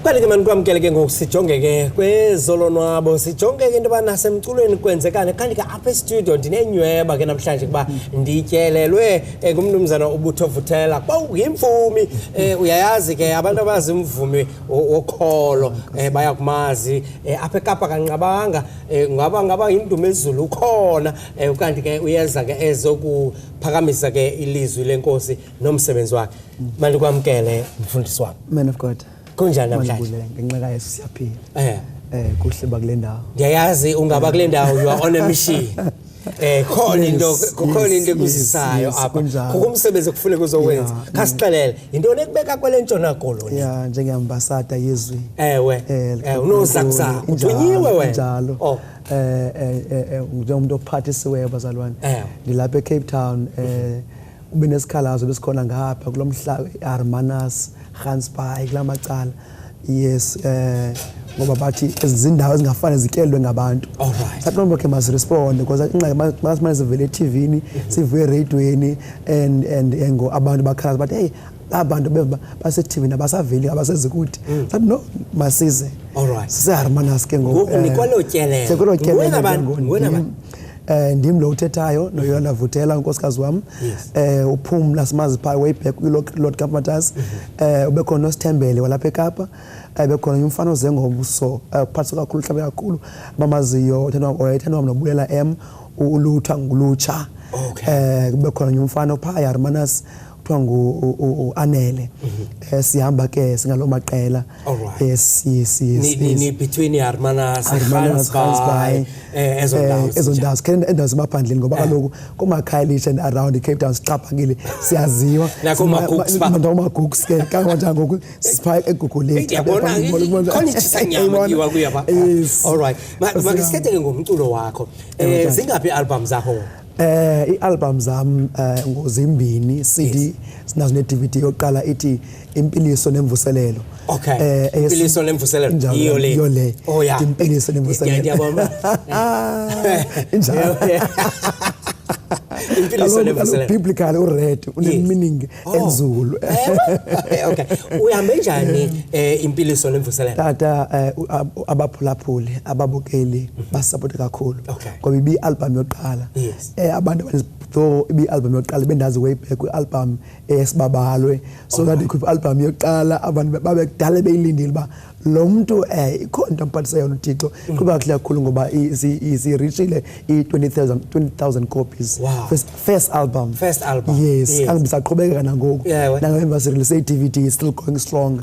Kanti ke manikwamkele ke ngoku, sijonge ke kwezolonwabo, sijonge ke into yoba nasemculweni kwenzekani. Kanti ke apha estudio ndinenyweba ke namhlanje kuba ndityelelwe ngumnumzana uButho Vuthela. Yimvumi, uyayazi ke abantu abazi umvumi wokholo bayakumazi apha eKapa kanqabanga, ngaba yindumezulu ukhona, ukanti ke uyeza ke ezokuphakamisa ke ilizwi lenkosi nomsebenzi wakhe. Mandikwamkele, mfundisi wam. Man of God. Kunjani namhlanje? Mandibulele, ngenxa kaYesu siyaphila. Kuhle ba kule ndawo. Ndiyayazi ungaba kule ndawo, you are on a mission. Khona into, kukhona into ekuzisayo apha. Kukho umsebenzi ekufuneka uzowenza. Khasixelele, yintoni ekubeka kwele Ntshona Koloni? Yeah, njengeambassador yezwi. Unozakuzaku. Injalo, Uthunyiwe wena. Injalo. Oh. Njengomuntu ophathisiweyo, bazalwane. Ndilapha eCape Town, ube nesikhalazo besikhona ngapha kulo mhla Hermanus, Gansbaai, kula macala. Yes, ngoba bathi ezi zindawo ezingafane zityelwe ngabantu. All right. Saqonda okay, must respond because ingxaki masimane sivele e-TV-ni, sivuye eradiweni and ngo abantu bakhala bathi, hey, abantu base-TV nabasaveli, abasezi kuthi. Sathi no, masize. All right. Sise Hermanus ke ngoku. Ngoku nikwelo tyelelo. Sikwelo tyelelo Nguwena ke bani? ngoku. Nguwena bani? Ndim lo uthethayo noYolanda Vuthela, unkosikazi wam. Uphumla simazi phaa way back kwi-Lord Comforters. Ubekhona noSithembele walapha eKapa. Bekhona umfana oze ngobuso, uphathiswa kakhulu, mhlawumbe kakhulu bamaziyo, uthandwa noBulela M, ulutha ngulutsha. Kube khona umfana phaa eHermanus kuthiwa ngu-Anele. Sihamba ke singaloo maqela. All right. Si si Ni between iHermanus, Hermanus, Gansbaai, Gansbaai, ezo ndawo. Ezo ndawo sikhe endawo zemaphandleni ngoba kaloku koomaKhayelitsha and around iCape Town sixhaphakile, siyaziwa. NakoomaGugs ba. NakoomaGugs ke kanganjengoku siphaa eGugulethu. Ndiyabona khona itshisanyama kuyiwa kuya pha. Yes. All right. Make sithethe ke ngomculo wakho. Zingaphi ii-album zakho? Ii-album zam ngozimbini, CD sinazo ne-DVD. Yokuqala ithi Impiliso Nemvuselelo. Impiliso Nemvuselelo. Injalo, Yiyo le. Yiyo le. Oh yeah. Impiliso Nemvuselelo. Ndiyabona. Injalo. Impiliso Kaloku, Nemvuselelo. Biblical ured une-meaning enzulu. Ewe? Okay. Uhambe njani Impiliso Nemvuselelo? Tata, abaphulaphuli, ababukeli basupporte kakhulu. Ngoba ibi-album yokuqala. Abantu abaninzi, though ibi-album yokuqala, bendazi way back kwi-album esibabalwe. So that ikhupha album yokuqala, abantu babekudala beyilindile uba lo mntu ikhona into amphathise yona uThixo. Kuba kuhle kakhulu ngoba si-reachile i-20,000, 20,000 copies. First album. First album. Yes. Kanti bisaqhubekeka nangoku. Nangemva sirelease i-DVD is still going strong.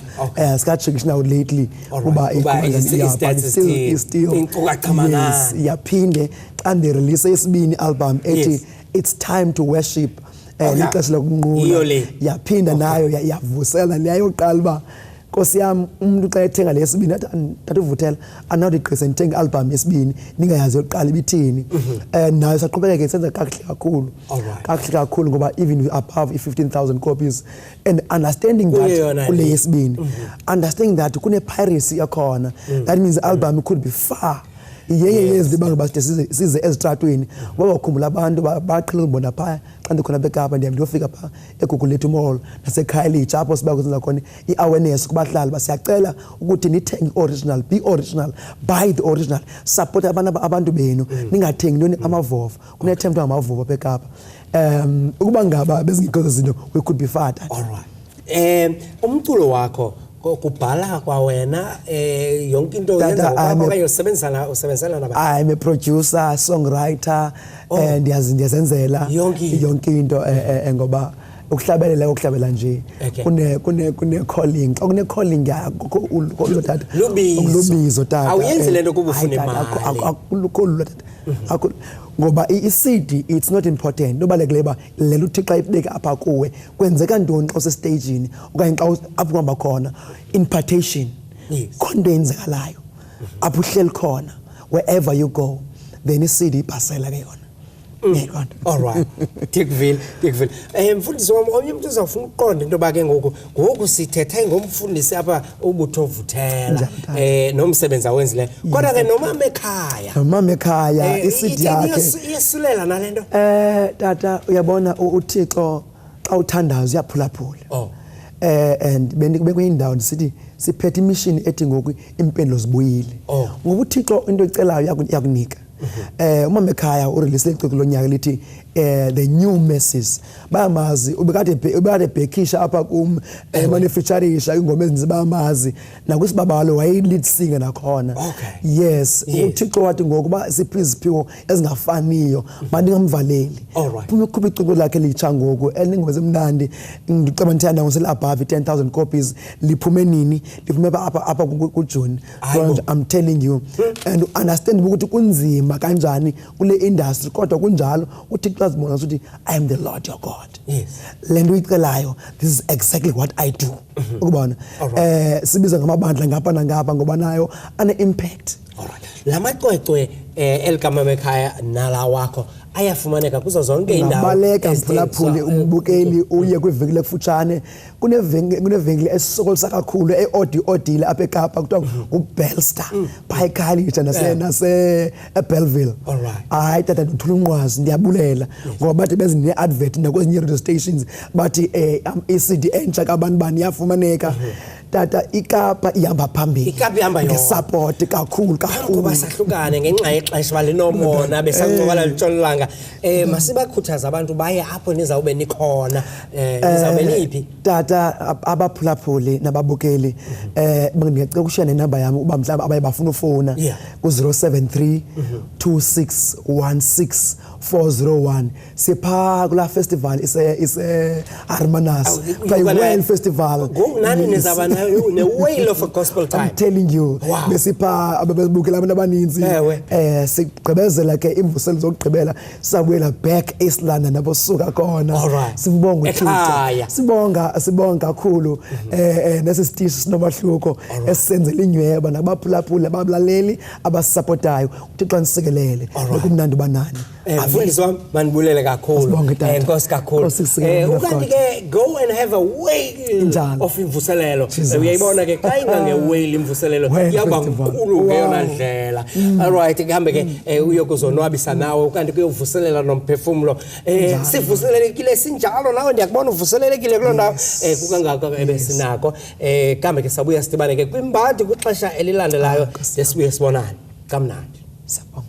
Sika-check now lately. All right. Kuba Kuba ikhona yeah, is but that still it's still inkcukacha manani. Yes, yaphinde xa ndirelease isibini album ethi It's Time to Worship. Lixesha lokunqula. Yiyo le. Yaphinda nayo yavusela leyayoqala uba Nkosi yam, umuntu xa ethenga lesibini athi, tata uVuthela, andinawuthi ndithenga i-album yesibini ningayazi yokuqala ibithini. Nayo saqhubekeka isenza kakuhle kakhulu. All right. Kakuhle kakhulu ngoba even above i-15,000 copies, and understanding that Kuyo yona kule le. yesibini, understanding that kune-piracy yakhona, that means the album could be far yenye yezinto ibanga uba side size ezitratweni, ngoba bakhumbula abantu baqhela ukubona phaya xa ndikhona apha eKapa. Ndihambe ndiyofika phaa eGugulethu Mall naseKhayelitsha apho siba kusenza khona i-awareness kubahlali uba siyacela ukuthi nithenge i-original, be original, buy the original, support abantu benu, ningathengi ntoni amavovo. Kunethemba kuthiwa ngamavovo apha eKapa. Ukuba ngaba bezingekho ezo zinto, we could be far, tata. All right. Umculo wakho kubhala kwawena, yonke into Tata, yenza ngokwakho okanye usebenzisana nabantu? I'm a producer, songwriter, Oh. ndiyazenzela Yonke into. yonke into, ngoba ukuhlabelela ukuhlabela nje. Kune calling. Xa kune calling yakho ulu tata. Lubizo. Lubizo, tata. Awuyenzi le nto kuba ufuna Hayi, tata, imali. akukho lula, tata. Akho, ngoba i-CD it's not important. Nobalulekileyo uba le nto uThixo ayibeke apha kuwe, kwenzeka ntoni xa usestagini okanye xa apho uhamba khona, impartation. Khona into eyenzekalayo apho uhleli khona, wherever you go, then i-CD ibhasela ke yona. Uyayibona? All right. Ndikuvile, ndikuvile. Mfundisi wam, omnye umntu uzawufuna ukuqonda into yoba ke ngoku sithethe ngomfundisi apha uButho Vuthela, Njani, tata? Nomsebenzi awenzileyo. Kodwa ke nomama ekhaya. Nomama ekhaya, i-CD itheni yakhe. Iyesulela nale nto? Tata, uyabona uThixo xa uthandaza uyaphulaphula. Oh. And bekuyindawo ndisithi siphethe imishini ethi ngoku iimpendulo zibuyile. Ngoba uThixo into ecelayo iyakunika. Umama ekhaya u-release icwecwe lonyaka lithi The New Mercies. Bayamazi, ubekade ebhekhisha apha kum, manufacturisha ingoma ezininzi, bayamazi. Nakwisibabalo wayeyi-lead singer nakhona. Yes, uThixo wathi ngokuba siphi iziphiwo ezingafaniyo, mandingamvaleli. Phuma ukhupha icwecwe lakhe litsha ngoku elinengoma ezimnandi. Ndiceba ndithanda ngosele above i-10,000 copies. Liphume nini? Liphume apha kuJune. Hayi bo. I'm telling you. And understand ukuthi kunzima kanjani kule industry, kodwa kunjalo uThixo azibona ukuthi I am the Lord your God. Le nto uyicelayo, this is exactly what I do. Ukubona. Sibiza ngamabandla ngapha nangapha ngoba nayo ane impact. Alright. La macwecwe elikamama ekhaya nala wakho ayafumaneka kuzo zonke iindawo Ungabaleka ezithengiswa, mphulaphuli, umbukeli, uye kwivenkile ekufutshane. Kunevenkile esisokolisa kakhulu eodi odile apha eKapa, kuthiwa nguBellstar phaa eKhayelitsha nase eBellville. Hayi tata, ndithula umnqwazi, ndiyabulela ngoba bathi bezi ne-advert nakwezinye radio stations, bathi i-CD entsha kabantu bani iyafumaneka. Tata, iKapa ihamba phambili. iKapa ihamba yodwa. Nge-support kakhulu kakhulu. Kuba sahlukane ngenxa yexesha balinomona besancokola litshonilanga, masibakhuthaze abantu baye apho nizawube nikhona. Nizawube niphi? Tata, abaphulaphuli nababukeli, ngiyacela ukushiya nenamba yami uba mhlawumbe abaye bafuna ufona ku-073 2616 401. Sipha kulaa festival ise Hermanus, kuthiwa yi-Whale Festival. Ngoku nani nizawuba nayo ne-whale of a gospel time. I'm telling you. Besipha abebebukela abantu abaninzi. Sigqibezela ke imvuselo zokugqibela, sabuyela back East London nabo suka khona. Sibonga uThixo. Ekhaya. Sibonga kakhulu nesi sitishi sinomahluko esisenzela inyweba nabaphulaphuli abalaleli abasisapotayo. uThixo anisikelele. Bekumnandi uba nani. Mfundisi wam, mandibulele kakhulu. Sibonge, tata. Enkosi kakhulu. Nkosi ikusikelele, Ukanti Lord. ke go and have a whale Injalo. of imvuselelo. Jesus. Uyayibona ke xa ingange-whale imvuselelo, Whale iyawuba festival. nkulu ngeyona ndlela. All right, kuhambe ke uyokuzonwabisa nawe, ukanti kuyovuselela nomphefumlo. Sivuselelekile sinjalo, nawe ndiyakubona uvuselelekile kuloo ndawo. Kukangako ebesinako. Kambe ke sabuya sidibane ke kwimbadi kwixesha elilandelayo. Nkosi. Sibuye sibonane. Kamnandi. Siyabonga.